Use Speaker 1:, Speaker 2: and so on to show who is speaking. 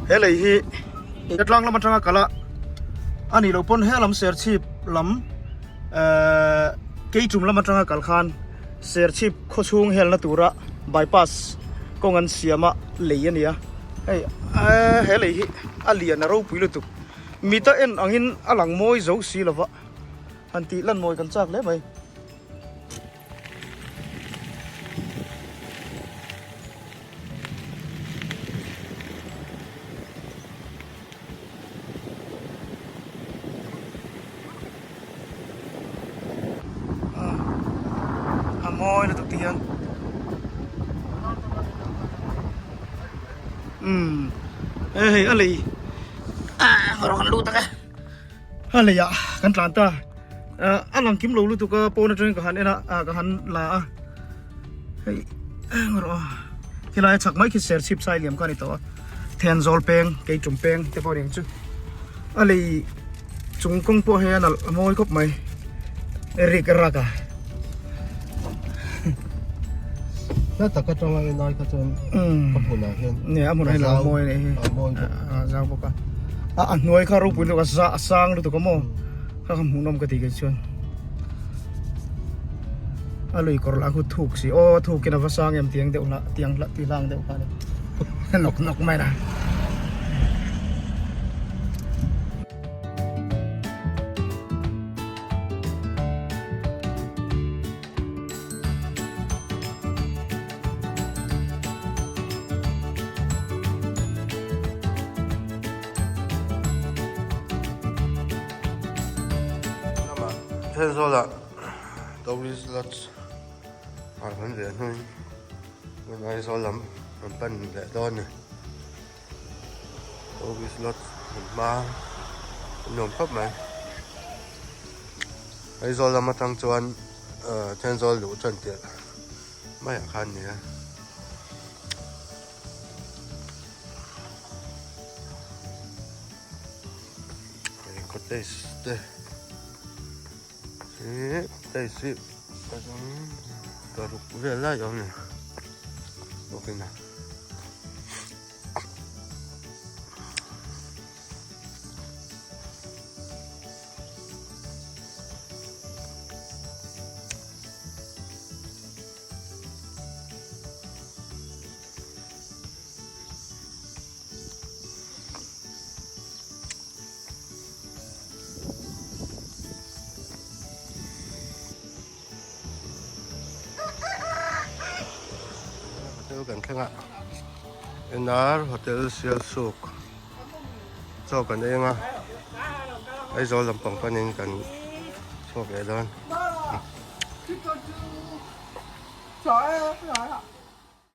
Speaker 1: He lei hi tlang lam atanga kal a a nih loh pawn he lam serchhip lam ehh keitum lam atanga kal khan serchhip khawchhung helna tura bypass kawng an siam a lei a ni a hei ehh he lei hi a lian a ropui lutuk mita en angin a lang mawi zo si lova han tih lan mawi kan chak hle mai. A mawi lutuk ti hian umm he hei a lei ah rawng an lut ang e a lei ah kan tlan ta a lang kim lo lutuk a pawn atangin ka han en a ah ka han la a hei eng erawh a khilai a chhak mai khi serchhip sai liam kha a ni tawh a Thenzawl peng Keitum peng te pawh a ni ang chu a lei chung kawng pawh hei a nalh a mawi khawp mai rik rak a.
Speaker 2: Hla tak atanga en ai kha chuan a hmunah hian
Speaker 1: ne a hmunah hian a mawi a nih hi
Speaker 2: a mawi bawk
Speaker 1: a zau bawk a a a hnuai kha ropui lutuk a za a sang lutuk a maw kha kha hmuhnawm ka ti kei chuan a lui kawr lah khu thuk si aw thuk in a va sang em tiang deuh lah tiang lah ti hlang deuh kha ni nawk nawk mai na.
Speaker 2: Lamah Thenzawl-ah Tourist Lodge ah kan riah hnuin tun Aizawl lam kan pan leh dawn a ni. Tourist Lodge hmun hma a nuam khawp mai. Aizawl lam atang chuan Thenzawl luh tan tirh maiah khan a ni a. Hei cottage te hi cottage hi paruk vel lai a awm a ni bawkin a. Hotel kan thleng a NR Hotel Sialsuk chaw kan eng a Aizawl lampang panin kan chhuak leh dawn.